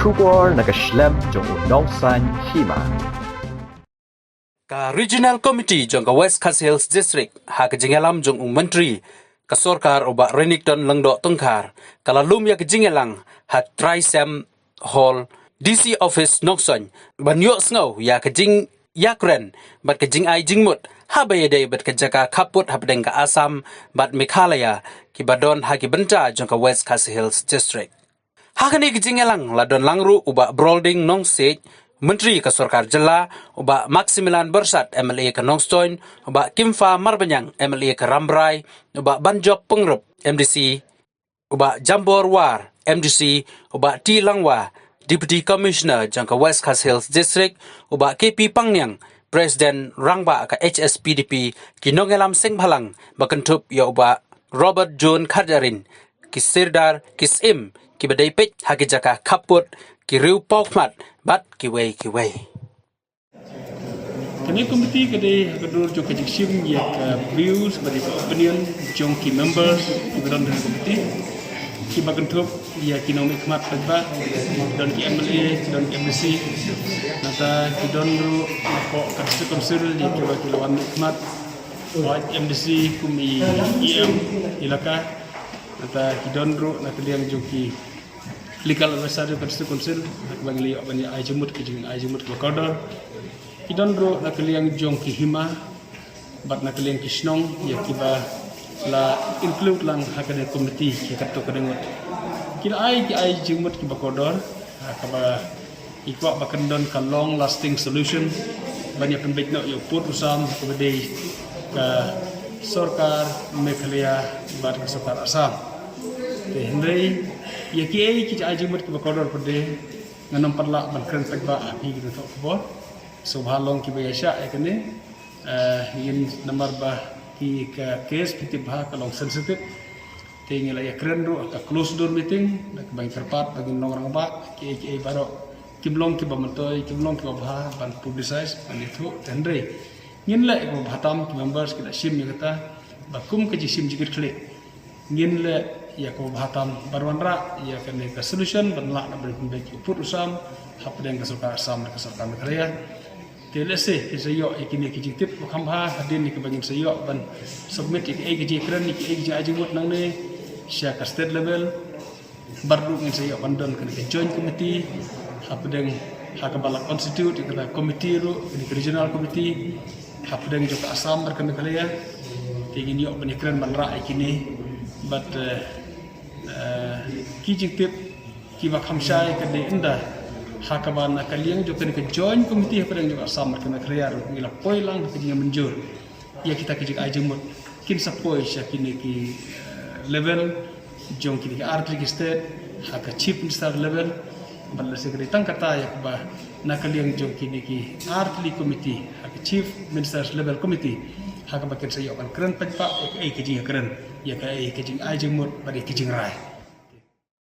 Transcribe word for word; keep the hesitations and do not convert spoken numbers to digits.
Khubor na ka shlem jong u nongsan hima. Ka Regional Committee jong ka West Khasi Hills District ha ka jingïalam jong u Myntri ka sorkar u Bah Renikton Lyngdoh Tongkhar ka la lum ïa ka jingïalang ha Trisem Hall, D C Office Nongstoiñ, ban ïohsngew ïa ka jingïakren bad ka jingai jingmut haba ïadei bad ka jaka khappud hapdeng ka Assam bad Meghalaya kiba don ha ki bynta jong ka West Khasi Hills District. Ha kane ka jingïalang la don lang ruh u Bah Brolding Nongsiej, Myntri ka Sorkar Jylla, u Bah Maximilian Borsat, M L A ka Nongstoiñ, u Bah Kimfa Marbaniang, M L A ka Rambrai, u Bah Banjop Pyngrope, M D C, u Bah Jambor War, M D C, u Bah T Langwa, Deputy Commissioner jong ka West Khasi Hills District, u Bah K P Pangniang, President Rangbah ka H S P D P, ki nongïalam seng bhalang, ba kynthup ïa u Bah Robert John Kharjahrin, ki sirdar, ki syiem kiba dei peit ha ki jaka khappud, ki riew paw khmat bad kiwei kiwei. Kane ka komiti ka dei ha ka dur jong ka jingshim ïa ka views bad ïa ka opinion jong ki members kiba don ha ka komiti, kiba kynthup ïa ki nongmihkhmat paidbah, ki don ki M L A, ki don ki M D C, nangta ki don ruh napoh ka District Council ïa kiba ki la wan mihkhmat, hooid M D C kum i E M elaka, nangta ki don ruh na ka liang jong ki Legal Advisor jong ka District Council, ha kaba ngi la ïoh ban ïa ai jingmut, ki jingai jingmut kiba kordor. Ki don ruh na ka liang jong ki hima bad na ka liang ki shnong ïa kiba la include lang ha kane ka komiti, ki katto katne ngut. Ki la ai ki ai jingmut kiba kordor, ha kaba ngi kwah ba kan don ka long lasting solution ban ïa pynbeit noh ïa u pud u sam ha kaba dei ka sorkar Meghalaya bad ka sorkar Assam. Te hynrei ïa kiei ki jingai jingmut kiba kordor pat de ngan ym pat lah ban kren paidbah ha phi ki nongthoh khubor. Sngewbha long kiba ïaishah ïa kane. Eh, ngin namar ba ki ka case phi tip bha ka long sensitive. Te ngi la ïakren ruh ha ka closed door meeting, da kaba ngi kyrpad ba ngin long rangbah, kiei kiei baroh kim long kiba myntoi, kim long kiba bha ban publicize, ban ïathuh, te hynrei ngin leh ïa kaba bha tam, ki members ki la shim ïa kata, ba kum ka jingshim jingkitkhlieh, ngin leh ïa kaba bha tam ban wanrah ïa kane ka solution ban lah na ban pynbeit ïa u pud u sam hapdeng ka sorkar Assam bad ka sorkar Meghalaya. Te lehse ngin sa ïoh ïa kine ki jingtip ba kham bha hadien ïa kaba ngin sa ïoh ban submit ïa kiei ki jingkren, ïa kiei ki jingai jingmut nangne sha ka state level. Bad ruh ngin sa ïoh ban don kane ka joint committee hapdeng ha kaba la constitute ïa kata ka committee ruh, kane ka regional committee hapdeng jong ka Assam bad ka Meghalaya. Te ngin ïoh ban ïakren ban rah ïa kine bad, eh, eh, ki jingtip kiba kham shai ka dei ynda ha kaba na ka liang jong kane ka joint committee hapdeng jong ka Assam bad ka Meghalaya ruh ngi la poi lang ha ka jingmynjur ïa kita ki jingai jingmut, kin sa poi sha kine ki, eh, level jong kine ki artylli ki state ha ka chief minister level. Bad lehse ka dei tang kata ïa kaba na ka liang jong kine ki artylli committee ha ka chief ministers level committee ha kaba kin sa ïoh ban kren paidbah ïa kaei ka jingkren, ïa kaei ka jingai jingmut bad ïa ka jingrai.